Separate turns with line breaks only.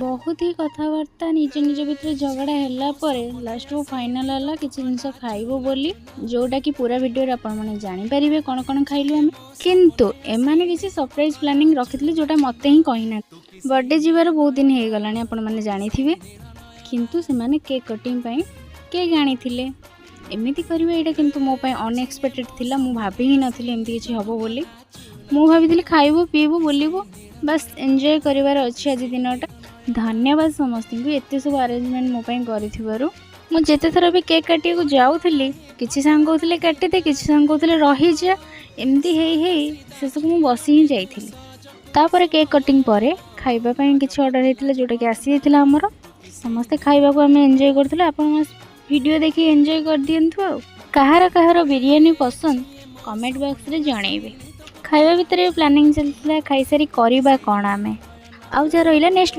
ବହୁତ ହି କଥାବାର୍ତ୍ତା, ନିଜ ନିଜ ଭିତରେ ଝଗଡ଼ା ହେଲା ପରେ ଲାଷ୍ଟକୁ ଫାଇନାଲ୍ ହେଲା କିଛି ଜିନିଷ ଖାଇବୁ ବୋଲି, ଯେଉଁଟାକି ପୁରା ଭିଡ଼ିଓରେ ଆପଣମାନେ ଜାଣିପାରିବେ କ'ଣ କ'ଣ ଖାଇଲୁ ଆମେ। କିନ୍ତୁ ଏମାନେ କିଛି ସରପ୍ରାଇଜ୍ ପ୍ଲାନିଂ ରଖିଥିଲେ, ଯେଉଁଟା ମୋତେ ହିଁ କହିନାହାନ୍ତି। ବର୍ଥଡେ ଯିବାର ବହୁତ ଦିନ ହେଇଗଲାଣି, ଆପଣମାନେ ଜାଣିଥିବେ। କିନ୍ତୁ ସେମାନେ କେକ୍ କଟିଂ ପାଇଁ କେକ୍ ଆଣିଥିଲେ। ଏମିତି କରିବେ, ଏଇଟା କିନ୍ତୁ ମୋ ପାଇଁ ଅନଏକ୍ସପେକ୍ଟେଡ଼ ଥିଲା। ମୁଁ ଭାବି ହିଁ ନଥିଲି ଏମିତି କିଛି ହେବ ବୋଲି। ମୁଁ ଭାବିଥିଲି ଖାଇବୁ, ପିଇବୁ, ବୁଲିବୁ, ବାସ୍ ଏନ୍ଜୟ କରିବାର ଅଛି ଆଜି ଦିନଟା। ଧନ୍ୟବାଦ ସମସ୍ତଙ୍କୁ ଏତେ ସବୁ ଆରେଞ୍ଜମେଣ୍ଟ ମୋ ପାଇଁ କରିଥିବାରୁ। ମୁଁ ଯେତେ ଥର ବି କେକ୍ କାଟିବାକୁ ଯାଉଥିଲି, କିଛି ସାଙ୍ଗ କହୁଥିଲେ କାଟିଦେ, କିଛି ସାଙ୍ଗ କହୁଥିଲେ ରହିଯା। ଏମିତି ହେଇ ହେଇ ଶେଷକୁ ମୁଁ ବସି ହିଁ ଯାଇଥିଲି। ତାପରେ କେକ୍ କଟିଂ ପରେ ଖାଇବା ପାଇଁ କିଛି ଅର୍ଡ଼ର ହେଇଥିଲା, ଯେଉଁଟାକି ଆସିଯାଇଥିଲା ଆମର। ସମସ୍ତେ ଖାଇବାକୁ ଆମେ ଏନ୍ଜୟ କରୁଥିଲୁ। ଆପଣ ଭିଡ଼ିଓ ଦେଖି ଏନ୍ଜୟ କରିଦିଅନ୍ତୁ। ଆଉ କାହାର କାହାର ବିରିୟାନୀ ପସନ୍ଦ, କମେଣ୍ଟ ବକ୍ସରେ ଜଣେଇବେ। ଖାଇବା ଭିତରେ ପ୍ଲାନିଂ ଚାଲିଥିଲା, ଖାଇସାରି କରିବା କ'ଣ ଆମେ। ଆଉ ଯାହା ରହିଲା ନେକ୍ସଟ।